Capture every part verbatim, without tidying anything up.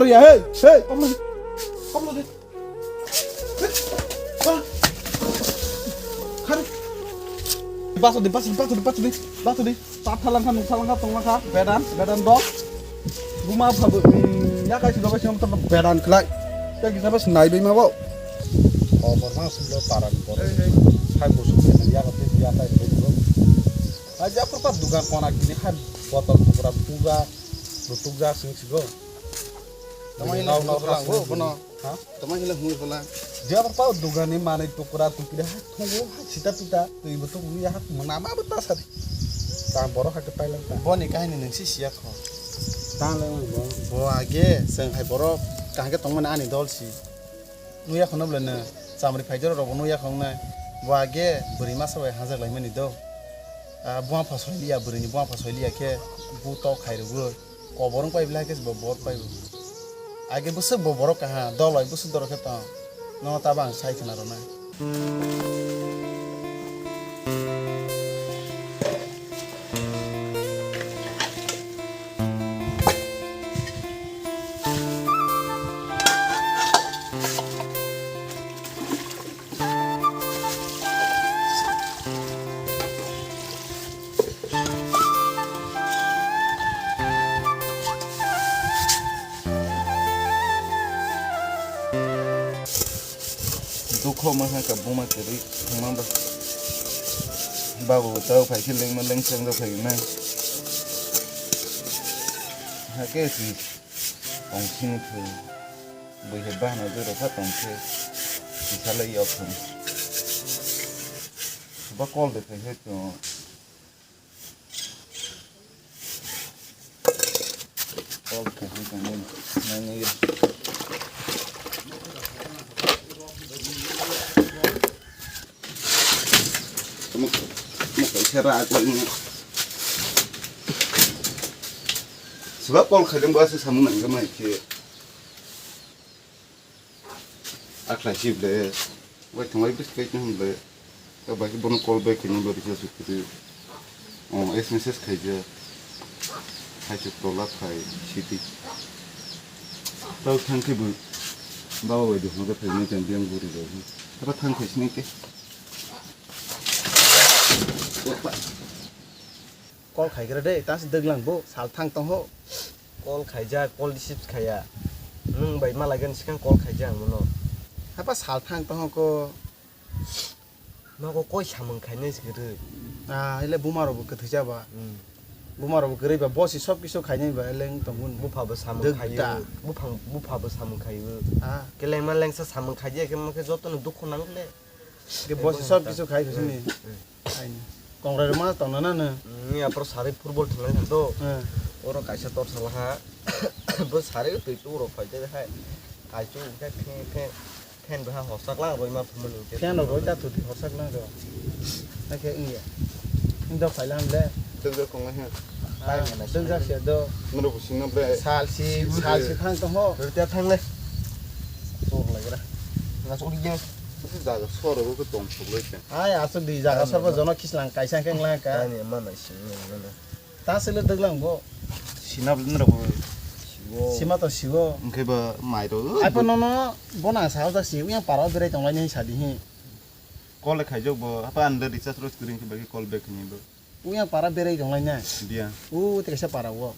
Ya, hey, hey, pablo di. Pablo di. Hey, ah. Hari. Baso di, baso di, baso di, baso di, baso di. Tap thalangkha, nuk thalangkha, tonglangkha. Bedan, bedan dol. Buma phabu, hmm, ya kai silo kai silo bedan khlai. Ya kisa bas nai bai ma bo. Khobor ma sumlo paran bor. Hey, hey. Hai musu ya kai ya kai. Aja apa dugan konak ini hai botol tukra puga, tukja sing sigo. Tama hila hwnwi phalang bo bono. Ha? Tama hila hwnwi phalang. Jabra pa dugani manwi tukra tukri ha thungo ha sita pita twi bo tukri ha manama bo ta sari. Ta borok ha ke pailang ta. Boni kahini nwng si siya kho. Ta le bo. Bo age seng hai borok kahage tongmani ani dol si. Nuya khono bole nw chamri phaijaro rok bo nuya khong nai. Bo age bwrwi masa bai hajak lai mani do. Ah, buang phasoi liya bwrwini buang phasoi liya khe bu tok khai rwgo. Kobor wng pai bwlai khe bo bor pai bo. Age bwswk bo borok kaha, dol bai bwswk dorok khe tong. Nono tabo ang sai khwna rwnai. Dukho ma ha ka buma kwrwi thangma ba. Babu tau phai khe lengma lengchang rok phai na. Ha ke si tong sini thwi. Bui he bahna jero kha tong khe. Kisa lai yok thung. Ba kol de phai he to. Kol kaham kaham nangya. Tamo, tamo kaisa rak lai nang. Siba kol khaideng ba se samung nangya mai khe. Akhlai si ble, wai thangbai bwswk kaitor hwn ble, ta bai khe bono call back khaina ble risa sukri. O, S M S khaijak, hai chuk tola phai, sidi. Tau thang khe bo, baba bai duhma khe phaimani tang biyang guri rok. Aba thang khai sini khe. Call khaigra de, tang se dwglang bo, sal thang tong ho. Call khaijak, call receive khaiya. Nwng bai malaigan sikang call khaijak ang bono. Hapa sal thang tong ho ko. Nogo koi samung khainai se kwrwi. Ah, ile buma rok bo kwthwi jaba. Hmm. Buma rok bo kwrwi ba, bo si sob kisu khainai ba, ele wng tong hwn. Bupha bo samung Dwg khaiyo. Da. Buphang, bupha bo samung khaiyo. Ah. Kelengma lengsa samung khaiya khe mo khe joto no dukhu nang le. Ke bo si sob kisu khai khosini. Hmm. Aini. Kongrai rwma tongna na nw? Ni apor sari football thwngnai thang to. Hmm. Oro kaisa tor sala ha. Bo sari twi tu ro phai de hai. Kaichu khe khe khe fan ba ha hosak lang roi ma phumul khe. Fan roi ta tu di hosak lang ro. Na khe iya. Indo phai lang le. Tengja kong ha. Ai, mana tengja sini. Sia do. Noro bo sino bre. Sal si, sal si thang tong ho. Ro ta thang le. Tor lai ra. Na tor ye. Jaga soro bo tong thok lai khe. Ai, aswk di jaga sabo jono kislang kaisa khe wngla ka. Ani ma nai sini ma na. Ta sele dwglang bo. Sina bwdin rok bo. Sigo. Sima to sigo. Hwnkhe bo mai rok. Ai po nono bo nang sao jak si yang parao berai tong lai nai sadi hi. Call khaijak bo, apa anda recharge rok screen khe bai call back ni bo. Uyang para berai tong lai na. Dia. U te kaisa para o.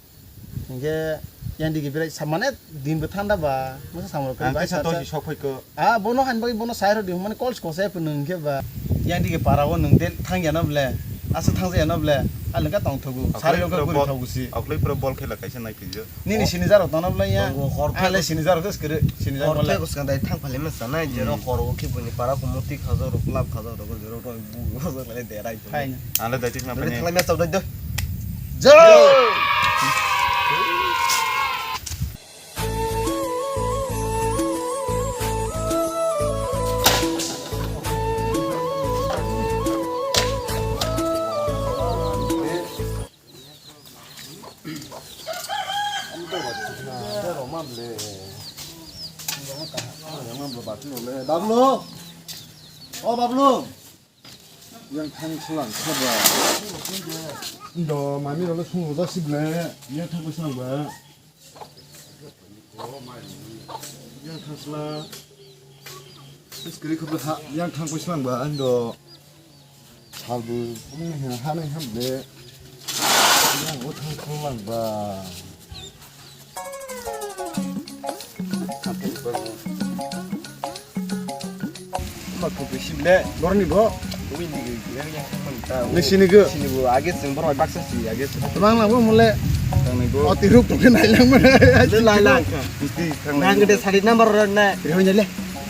Hingke yang digi berai sa mane din bo thanda ba. Masa samro kari Ang bai kaisa sa tosi sa. Sok phai ko. Ah, bono han bai bono sai rodi mane call ko sai phunung hingke ba. Yang digi para o nung del thang ya no ble. Asa thang ya no ble. Al ka tong thogu. Sari rok guri thogu si. Okloi pro ball khela kaisa nai phi jo. Nini sini jaro tono ble ya. Tongo, hor phai Ale sini jaro khe skiri. Sini jaro Hor le. Phai ko skang dai thang phale ma sanai je ro Hmm. Hor o khe buni para ko muti khajo ro club khajo ro ko jero ro bu ko le derai. Hai. Ang le daitik na Dole pani. Thalai match dai do. Jai! Bablu! O Bablu! Yang thang selang saba. Indo mami role sung roja sible. Yang thang selang ba. Yang thang sla. Is kiri khobla ha. Yang thang pui slang ba ando. Salbu. Ini ha ha nai ham de. Yang o thang slang ba. Ma kupi simle, borni bo. Windi ge, ge, ge, ge, ta. Ni sini ge? Sini bo, age sing borok baksa si, age sing. Mang lang bo mole. Tang ni bo. Oti rup to ke nai lang mana. Le lai lang. Mesti tang. Nang gede sari number ro na. Rihon jale.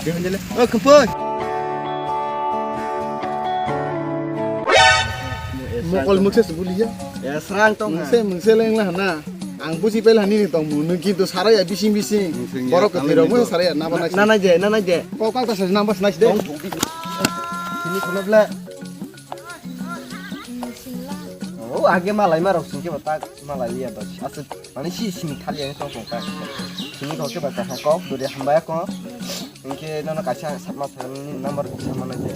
Rihon jale. Oh, kempoi. Mokol mukse sebuli ya. Ya, serang tong. Mukse, mukse leng lah na. Ang buji pela nini tongmung, nwng kintu saraya bising bising. Nwng sing ya, borok kwthwi rok mo saraya naba nai. Nanai je, nanai je. Kok kang ta sa nang bas nai de. Tong thok di. Sini khulap le. Oh, age malai ma rok sing ke bata malai ya bas. Asa mani si sini thali ang tong tong ta. Sini kok ke bata kok dure hambaya ko. Hingke nono kaisa sakma phaimani number kisa mana je.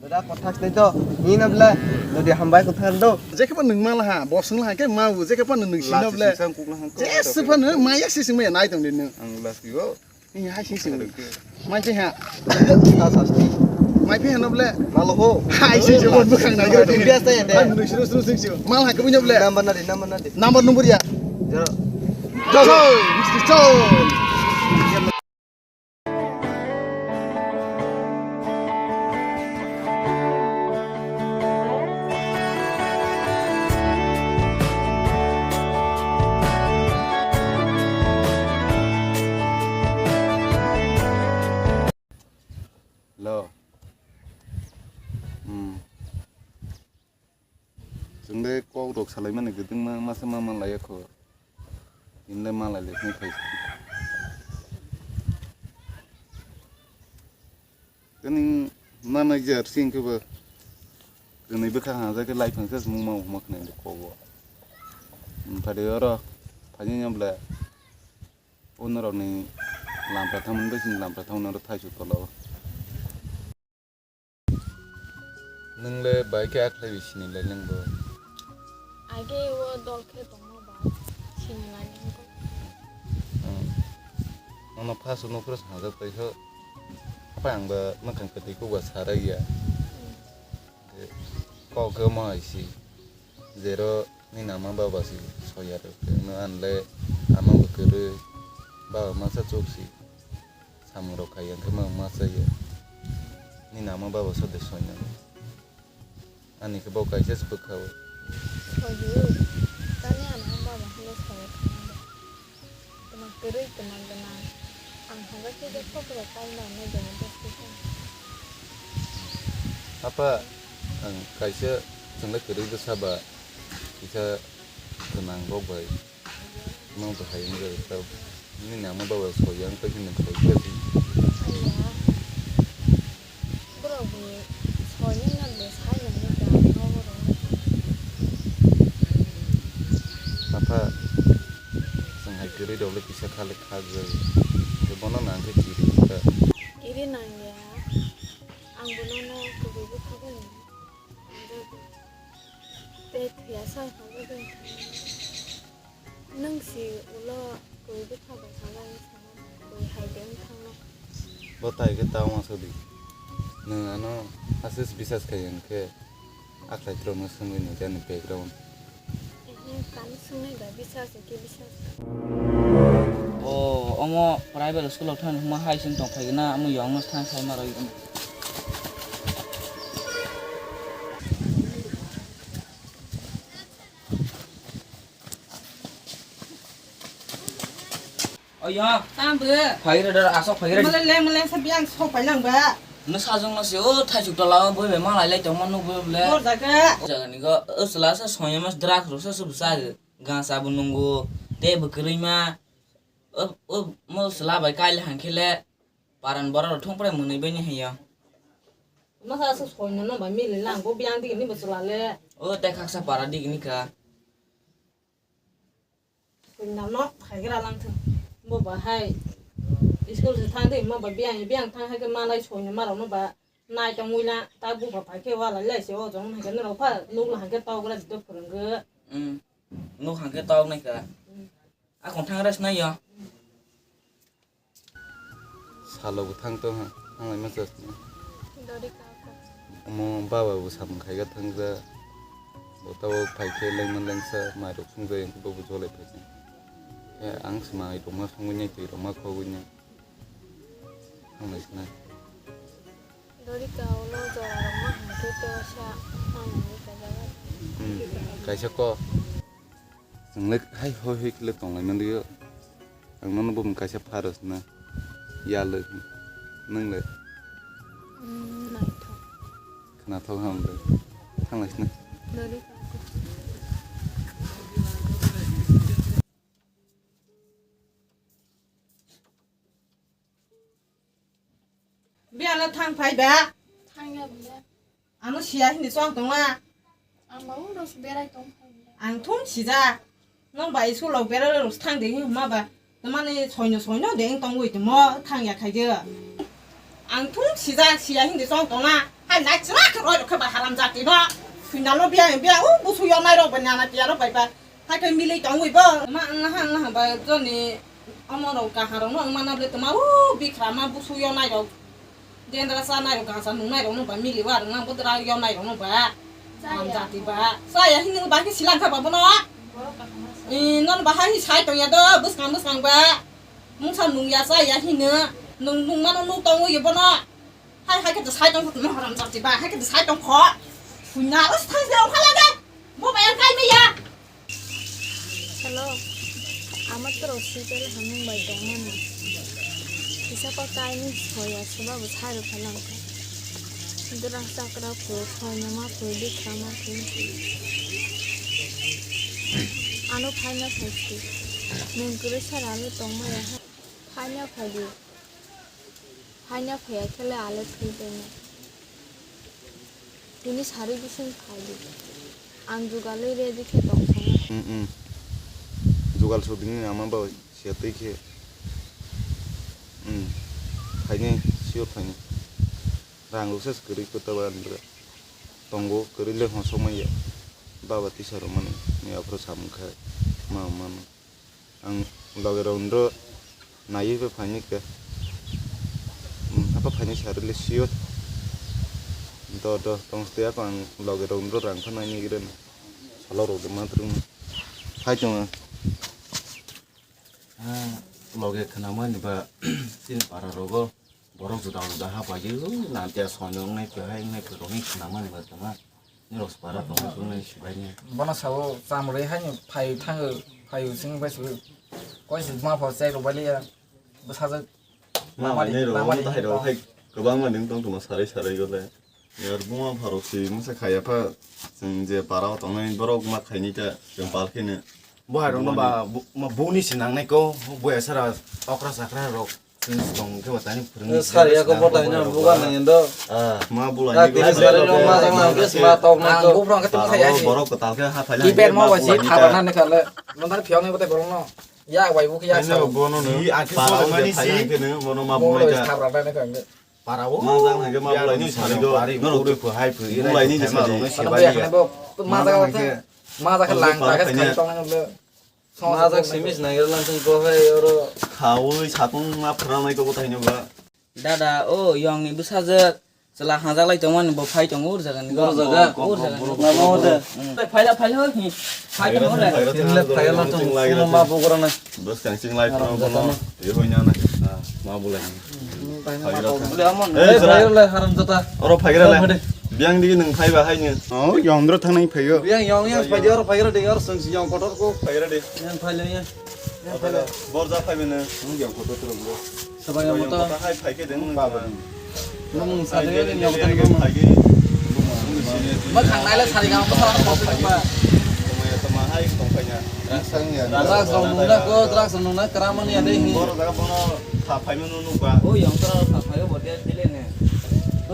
Dada, kothak tei to, ni na bla, dodi hambai kothak do. Jekhe pa nwng ma laha, bo swng laha khe ma bo, jekhe pa nwng sino bla. Jese pa nwng ma ya se swng ma ya nai tong de nwng. Ang last go. Ni hai sing sing. Mai che ha. Ta sasti. Mai phe hano bla. Malo ho. Hai sing sing bo bukhang na. Biasa ya de. Ang nwng sino sino sing sing. Ma laha khe buino bla. Number na de, number na de. Number number ya. Zero. Chol, mister Chol. Hello. Hmm. Chwng de kok rok salaimani kwdwngma masa ma manlaiya kho. Tini le manlailai phai. Tini manai jar sing khe ba. Tini bwkha ha ja khe lai phang se mung ma huma khnai de kok o. Phai de oro phai ni bla. Unorokni lampra thangmani bai chini lampra thangmani oro thaichuk tolao. Nwng le bai khe aklai bai sini le nwng bo. Age o dol khe tongma ba sini lai nwng bo. Hmm. Nono first o nokphuru sajak pai kho. Apa ang ba mwkhang kwtwi kok ba sarai ya. Hmm. Kok khe omo hai si. Zero nini ama baba si soya rw khe, no anle ama bo kwrwi, baba masa chuk si, samung rok khai ya, hwnkhe ma masa ya. Nini ama baba sode soinani. Ani khe bo kaisa se bwkha o. Soyo, tani ama baba hwnwi soya thangma ba. Twma kwrwi, twma gwnang. Ang hwnjakhe je kok rok kainwi nai jani bwswk khe. Apa, ang kaisa chwngno kwrwi bwsa ba, kisa gwnang rok bai. Nwng to hai wngwi rw ta, nini ama baba soi yang tei hwnwi soi khe. Aiya. Borok bo soi nang nang de sai nang nang de ang nogo rw. Apa, chwng hai kwrwi rok le kisa kha le kha jai. Tei bono nang khe kiri kha. Kiri nang ya. Ang bo nono kwrwi bwkha bai nang. Tei thwiya sai kha jagwi thangmani. Nwng si ulo kwrwi bwkha bai kha jagwi thangmani, kwrwi hai de wng thangno. Bo tai khe ta wngma sadi. Nwng ano asis bisas khai hwn khe, aklai tro no swngwi nai jani background. Ehe, kami swngnai da, bisas se khe bisas. O, omo private school o thani hwnma hai chwng tong phai gana, omo yong no thang sai ma rwi. O yong. Tamo bo. Phai re dar asok phai re. Male le male sa biang sok phai lang ba. No sajong no se o thai chuk tola o boi bai malai lai tong ma nuk boi le. Bor jaga. Jaga ni go o sela sa soya mas drak ro sa su sa ga sa bu nungu te bu kroi ma. O o mo sela bai kai le han khe le paran bora ro thung prai mwnwi bai ni hai ya. Masa sa soino no ba mili lang bo biang digi ni bo chwla le. O tei khaksa para digi ni kha. Soino no phaigra lang thung. Bo ba hai school se thang de mo ba biang biang thang hai ke malai soino ma rok no ba nai tong wila ta bu ba phai ke wala le se o jong hai ke no pha nuk la hai ke tau gra do phurung ge. Hmm. Nuk hai ke tau nai kha. A kon thang res nai yo. Salo bo thang tong ha, thang lai ma chas na. Dori ka ko. Omo baba bo samung khai ga thang ja. Bo ta bo phai khe leng man leng sa mai rok sung ja yang bo bo jolai phai ja. Ya ang se mai rok ma sung nai twi rok ma khogwi nai. Thang lai sna. Dori ka ulo jora rok ma hwn khe to sa ma nang ni ka jaga. Hmm, kaisa ko. Chwng le hai hoi hoi khe le tong lai man rio. Ang nono bo kaisa pharos na. Ya le. Nwng le. Hmm, naithok. Khnathok ham le. Thang lai sna. Dori ka ko. Biyano thang phai ba? Thangya biya. Ano siya hindi chwng tongma. Ang ba uro se berai tong phai biya. Ang thung sija. Nong ba school rok berai rok thang de hin ma ba. Tamani soino soino de ing tongwi tongmo thangya khai de. Ang thung sija siya hindi chwng tongma. Hai lai chwra khe roi rok khe ba haram jati no. Final no biya biya u busu yo nai rok ba nana tiya rok bai ba. Hai khe milwi tongwi bo. Ma wngna ha wngna ha ba joni omo rok kahar rok no wngma na bwle tongma o bikra ma busu yonai rok. Dendra chanai rok gasa nungnai rok no ba milwi wa rwngna bodra yonai rok no ba. Chaya. Am jati ba. Chaya hinwi ba khe silang kha ba bono. Borok kaham ma sa. I non ba hai sai tongya do bwskang bwskang ba. Mungsa nungya chaya hinwi. Nung nungmano nuk tongwi bono. Hai hai khe to sai tong kho tongma haram jati ba hai khe to sai tong kho. Puina os thang se ongkha lage. Bo ba yang kai me ya. Hello. Ama toro sipel hamung bai tongmani. Kisa pa kaini soya soba bo sai rw phalang kha. Dwrang chakra phu, soinama phu, bikhrama phu. Ano phaina phai si. Nwng kwrwi sara le tongmaya ha. Phaina phai di. Haina phaiya khe le ale thwi tongno. Tini sarwi bising phai di. Ang jugalwi ready khe tong thangna. Hmm, hmm. Jugal sodini ama ba siya twi khe. Hmm. Phaini sure phaini. Rang rok se kwrwi kwta ba andra. Tongo kwrwi le hosok manya. Baba tisa rok mani. Ni aphuru samung kha. Ma mano. Ang loge rok nro naiwi bai phaini khe. Hmm, apa phaini sa rwle sio. Do, do, tong stia ko ang loge rok nro rang kha naini gre. Salo rok de ma trung. Hai tong. Ah, loge khna mani ba tin para rogo. Borok juda juda ha paidi, nantia soino wngnai khe hai wngnai khe rokni khna mani ba tongma. Ni rok para tongma wngnai sibaini. Bono sao chamrwi hai phai thango, phai sing bai su. Koi si ma pho chai rok baliya. Bwsajak. Ma bai nai rok, ma bai tahai rok hai kwbangma ning tong tongma sarai sarai gole. Yar buma pharok si masa khaya pha. Chwng je para o tongnai borok ma khaini ta chwng pal kheno. Bo hai rok no ba bu-, ma buni si nangnai ko, boya sara okra sakra rok. Chwng tong khe ba tani phwrwngwi. Sariya ko bo tani na buga nang indo. Ah. Ma bulai ni tini sari rok ma jang nang khe sma tok nang ko. Ang buphang khe tong thaya si. Borok kwtal khe ha thailai. Kiper mo ba si thabra na ne kale. Mon tani phiang ni bote borok no. Ya bai bu khe ya sa. Bono no. Para o mani si. Bono ma bulai ta. Thabra na ne kale. Para o. Ma jang nang khe ma bulai ni sari do. Bulai ni je sari. Ma jang khe lang ta khe tong le. Majak simis nangirwlang tong ko hai oro. Khaui satung ma phwrang nai tongo taino ba. Dada, o yong ni bwsajwk chwla hajak lai tongmani bo phai tongo ur jaga ni. Ur jaga? Ur jaga ni. Lama o de. Phai la, phai la, hi. Phai tongo le. Phai la tong ma bo gora na. Bwskang sing lai phwrang bono. Ye hoi na na. Ma bo lai. Bole amon. Eh, phai la haram jata. Oro phai la. Biang digi nang phai ba hai ni. Oh, yong dro thang nai phai yo. Biang yong yang phai di oro phai ra de oro sung si yong kotor ko. Phai ra de. Yang phai le yang. Yang phai le. Bor ja phai bene. Nung yang kotor tro bo. Sabai yang motor. Hai phai ke deng ba ba. Nung sa de yang yang phai ke. Ma thang nai le sari ga ko sa ko phai ba. Toma hai tong phai na. Drugs rok nung na ko, drugs rok nung na kramani ya de hi. Bor ja bono. Kha phaimano nukba. O yong tora kha phaio bo de tele ne. O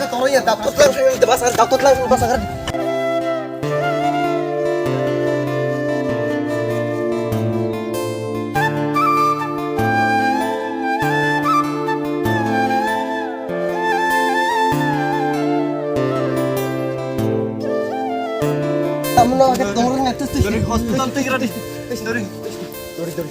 khe tongwi ya, doctor tlang, doctor tlang, doctor tlang, doctor tlang. Tamno khe tongwi ya, tus, tus. Dori hospital tei gra di. Dori, dori, dori.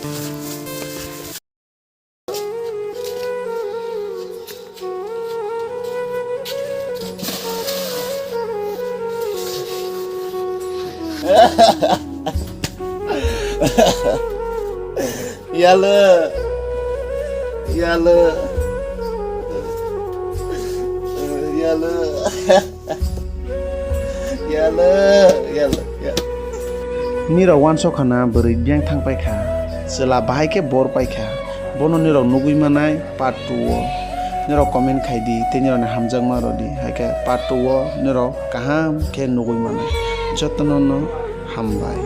Yalo. Yalo. Yalo. Yalo, yalo, yalo. Nirok uansuk khana bwrwi biyang thang paikha, chwla bahai khe bor paikha. Bono nirok nugwi manai part two o. Nirok comment khai di tei nirokni hamjakma rw di, hai khe part two o nirok kaham khe nugwi manai. Jotono no hambai.